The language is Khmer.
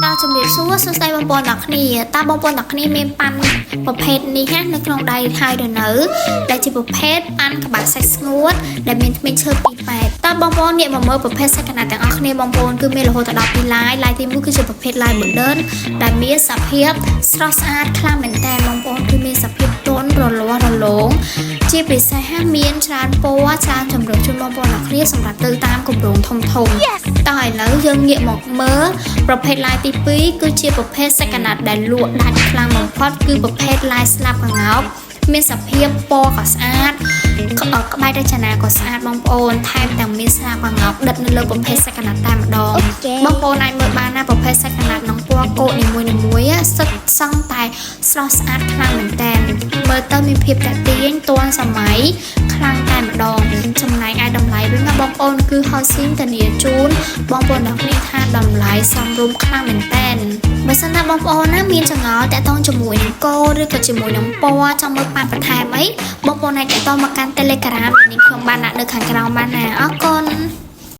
តើជំរាបសួរសួស្តីបងប្អូនទាំងគ្នាតើបងប្អូនទាំងគ្នាមានប៉ាន់ប្រភេទនេះណានៅក្នុងដៃហើយឬនៅដែលជាប្រភេទប៉ាន់ក្បាលសាច់ស្ងួតដែលមានធ្មេញឈើ2ប៉ែតតើបងប្អូនងាកមកមើលប្រភេទសាច់កណាត់ទាំងអស់គ្នាបងប្អូនគឺមានរហូតដល់2ឡាយឡាយទី1គឺជាប្រភេទឡាយ modern ដែលមានសភាពស្រស់ស្អាតខ្លាំងមែនតើបងប្អូនគឺមានសភាពទន់រលាស់រលោងជាពិសេសមានច្រើនពណ៌ច្រើនជម្រើសជូនបងប្អូនទាំងគ្នាសម្រាប់ទៅតាមគម្រោងធំធំ តោះឥឡូវយើងងាកមកមើលប្រភេទឡាយទី2គឺជាប្រភេទសាច់កណាត់ដែលលក់ដាច់ខ្លាំងបំផុតគឺប្រភេទឡាយស្លាប់ក្ងោកមានសភាពពណ៌ក៏ស្អាតក្ក្បាច់រចនាក៏ស្អាតបងប្អូនថែមទាំងមានស្លាបក្ងោកដិតនៅលើប្រភេទសាច់កណាត់តែម្ដង Okay. បងប្អូនអាចមើលបានណាប្រភេទសាច់កណាត់និងពណ៌កូដនីមួយៗសិតសឹងតែស្រស់ស្អាតខ្លាំងមែនតើមើលទៅមានភាពតាក់ទាញទាន់សម័យខ្លាំងតែម្ដងចំណែកឯតម្លៃវិញណាបងប្អូនគឺ Housing ធានាជូនបងប្អូនទាំងគ្នាថាតម្លៃសមរម្យខ្លាំងមែនតើបើសិនណាបងប្អូនណាមានចម្ងល់តាក់ទងជាមួយនឹងកោឬក៏ជាមួយនឹងពណ៌ចង់មើលប៉ាន់បន្ថែមអីបងប្អូនអាចតាក់ទងមកកាន់ Telegram ដែលនាងខ្ញុំបានដាក់នៅខាងក្រោមបានណាអរគុណ។